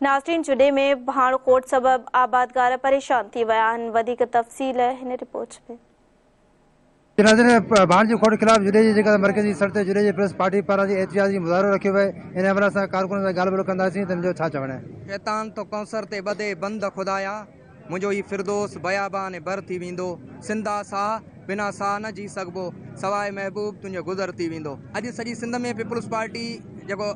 ناظرين جهڏي ۾ ڀاڻ کوٽ سبب آبادگار پريشان ٿي ويا آهن وڌيڪ تفصيل هن رپورٽ ۾. ناظرين ڀاڻ جي کوٽ خلاف جهڏي جي جيڪا مرڪزي سڙڪ تي جهڏي جي پريس پارٽي پاران جي احتجاجي مظاهرو رکيو ويو ان حوالي سان ڪارڪنن سان ڳالهه ٻولهه ڪنداسين ته ان جو ڇا چوڻ آهي. شيطان ٿو ڪوثر تي ٻڌي بند خدايا منهنجو هي فردوس بيابان بر ٿي ويندو سندا ساهه بنا ساهه نه جي سگهبو سواء محبوب تنهنجو گذر ٿي ويندو. اڄ سڄي سنڌ ۾ پيپلز پارٽي جيڪو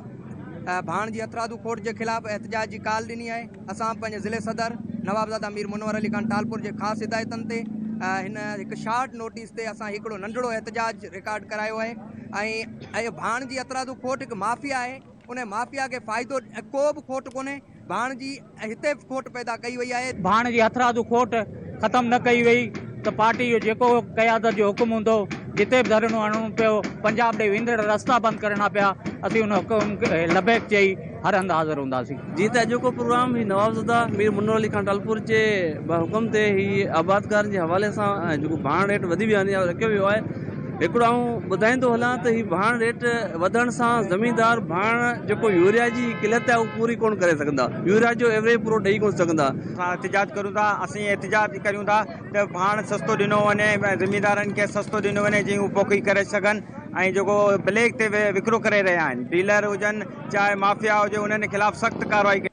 ڀاڻ جي هٿرادو کوٽ جي خلاف احتجاج جي ڪال ڏني آهي اسان پنهنجي ضلعي صدر نوابزاده مير منور علي خان ٽالپور جي خاص هدايتن تي هن هڪ شارٽ نوٽيس تي اسان هڪڙو ننڍڙو احتجاج رڪارڊ ڪرايو آهي ۽ ڀاڻ جي هٿرادو کوٽ هڪ مافيا آهي ان مافيا کي فائدو ڪو به کوٽ ڪونهي ڀاڻ جي هتي به کوٽ پيدا ڪئي وئي آهي. ڀاڻ جي هٿرادو کوٽ ختم نه ڪئي وئي ته پارٽي جو جيڪو قيادت جو حڪم هوندو جتي به ڌرڻو هڻڻو پيو، پنجاب ڏي ويندڙ رستا بند ڪرڻا پيا، اسين ان حڪم کي لبيڪ چئي هر هنڌ حاضر هونداسين. جيئن ته اڄوڪو پروگرام هي نوابزاده مير منور علي خان ٽالپور جي حڪم تي هي آبادگارن جي حوالي سان جيڪو ڀاڻ ريٽ وڌي ويو آهي رکيو ويو آهي هڪڙو آئون ٻڌائيندو هلان ته هي ڀاڻ ريٽ وڌڻ سان زميندار ڀاڻ جيڪو يوريا جي قلت آهي اهو پوري ڪونه ڪري سگهندا يوريا جو ايوريج پورو ڏئي ڪونه سگهندا. اسان احتجاج ڪريون ٿا اسين احتجاج ڪريون ٿا ته ڀاڻ سستو ڏنو وڃي زميندارن کي سستو ڏنو وڃي جيئن هو پوکي ڪري سگهن ۽ جيڪو بليڪ تي وڪرو ڪري رهيا آهن ڊيلر هجن چاهي مافيا هجي انهن خلاف سخت ڪارروائي ڪئي.